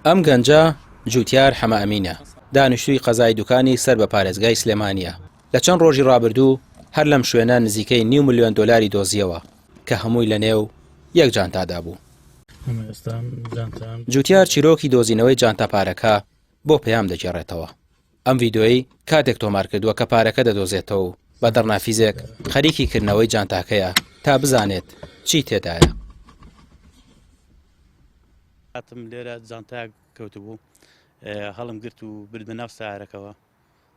ئەم گەنجە جوتیار حەمە ئەمینە، دانیشتووی قەزای دوکانی سەر بە پارێزگای سلێمانییە، لە چەند ڕۆژی ڕابردوو هەر لەم شوێنە نزیکەی نیو ملیۆن دۆلاری دۆزییەوە کە هەمووی لەنێو یەک جانتادا بوو. جوتیار چیرۆکی دۆزینەوەی جانتا پارەکە بۆ پەیام دەگێڕێتەوە. ئەم ڤیدیۆیەی کاتێک تۆمار کردووە کە پارەکە دەدۆزێتەوە و بە دەڕنافیزێک خەریکی کردنەوەی جانتاکەیە تا بزانێت چی تێدایە. هاتم لێرە جانتایەک کەوتبوو هەڵم گرت و بردمە ناو سارەکەوە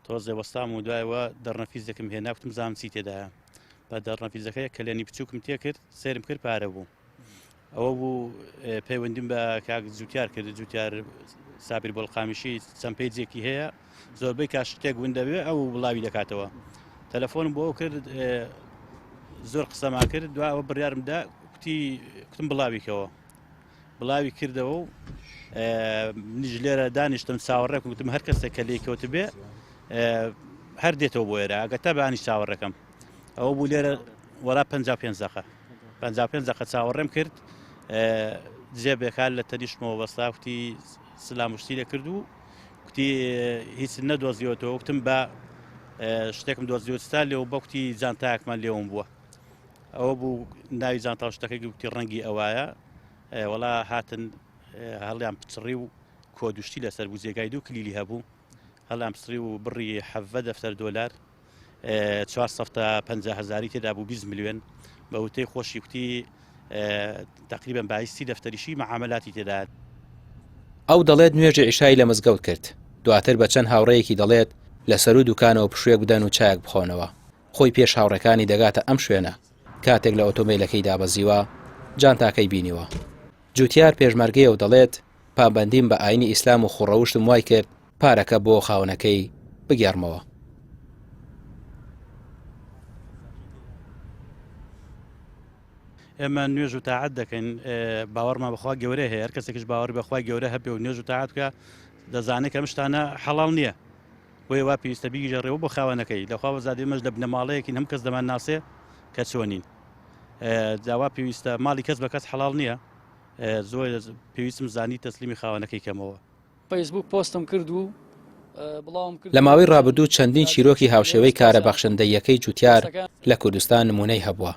تۆزێ وەستام و دوایەوە دەڕنەفیزێکم هێنا کوتم زانم چی تێدایە بە دەڕنەفیزەکە کەلێنی بچووکم تێکرد سێرم کرد پارە بوو ئەوە بوو پەیوەندیم بە کاک جوتیار کرد جوتیار سابیر بۆڵقامیشی چەند پێجێکی هەیە زۆربەی کات شتێک ون دەبێ ئەو بڵاوی دەکاتەوە تەلەفۆنم بۆ ئەو کرد زۆر قسەمان کرد دوا ئەوە بڕیارم دا کوتی کوتم بڵاویکەوە بڵاوی کردەوە و منیش لێرە دانیشتم چاوەڕێکم گوتم هەر کەسێک کە لێی کەوتبێ هەر دێتەوە بۆ ئێرە ئەگەر تا بەیانی چاوەڕێکەم ئەوە بوو لێرە وەلا 55 دەقە 55 دەقە چاوەڕێم کرد جێ بێکار لە تەنیشتمەوە بەستا کوتی سلام شتی دەکرد و کوتی هیچ نەدۆزیەوەتەوە وتم بە شتێکم دۆزیوەستا لێو بەکوتی جانتایەکمان لێوم بووە ئەوە بوو ناوی جانتا و شتەکەی گوتی ڕەنگی ئەوایە وەڵا هاتن هەڵیان پچڕی و کۆدوشتی لەسەر بوو جێگای دوو کلیلی هەبوو هەڵیان پچڕی و بڕی حەڤە دەفتەر دۆلار چوار سەفتە 50 هزاری تێدا بوو 20 ملیۆن بە وتەی خۆشی کوتی تقریبا بایستی دەفتەریشی معاملاتی تێدا ئەو دەڵێت نوێژی عیشای لە مزگەوت کرد دواتر بە چەند هاوڕێیەکی دەڵێت لە سەروو دوکانەوە پشوویەک بدەن و چایەک بخۆنەوە خۆی پێش هاوڕێکانی دەگاتە ئەم شوێنە، کاتێک لە ئۆتۆمبیلەکەی دابەزیوە، جانتاکەی بینیوە. جوتیار پێشمەرگەیە و دەڵێت، پابەندیم بە ئاینی ئیسلام و خووڕەوشتم وای کرد پارەکە بۆ خاوەنەکەی بگێڕمەوە. ئێمە نوێژ و تاعەت دەکەین، باوەڕمان بە خوا گەورە هەیە، هەر کەسێکیش باوەڕی بە خوای گەورە هەبێ و نوێژ و تاعەت بکا، دەزانێت کە ئەم شتانە حەڵاڵ نییە. بۆیە وا پێویستە بیگێڕێەوە بۆ خاوەنەکەی لەخوا بەزادی ئێمەش لە بنەماڵەیەکین هەم کەس دەمان ناسێ کە چۆنین داوا پێویستە ماڵی کەس بە کەس حەڵاڵ نییە زۆر پێویستم زانی تەسلیمی خاوەنەکەی کەمەوە. فەیسبوک پۆستم کرد و بڵاوم کرد لە ماوەی ڕابردوو چەندین چیرۆکی هاوشێوەی کارە بەخشندەییەکەی جوتیار لە کوردستان نموونەی هەبووە،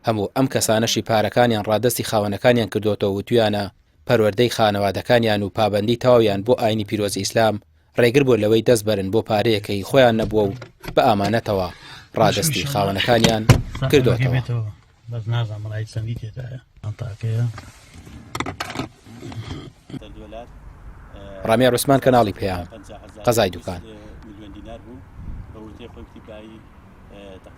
هەموو ئەم کەسانەشی پارەکانیان ڕادەستی خاوەنەکانیان کردۆتەوە وتویانە پەروەردەی خانەوادەکانیان و پابەندی تەواویان بۆ ئاینی پیرۆزی ئیسلام ڕێگر بووە لەوەی دەست بەرن بۆ پارەیەک کە هی خۆیان نەبووە و بە ئامانەتەوە ڕادەستی خاوەنەکانیان کردۆتەوە. ڕامیار عوسمان کەناڵی پەیام قەزای دوکان.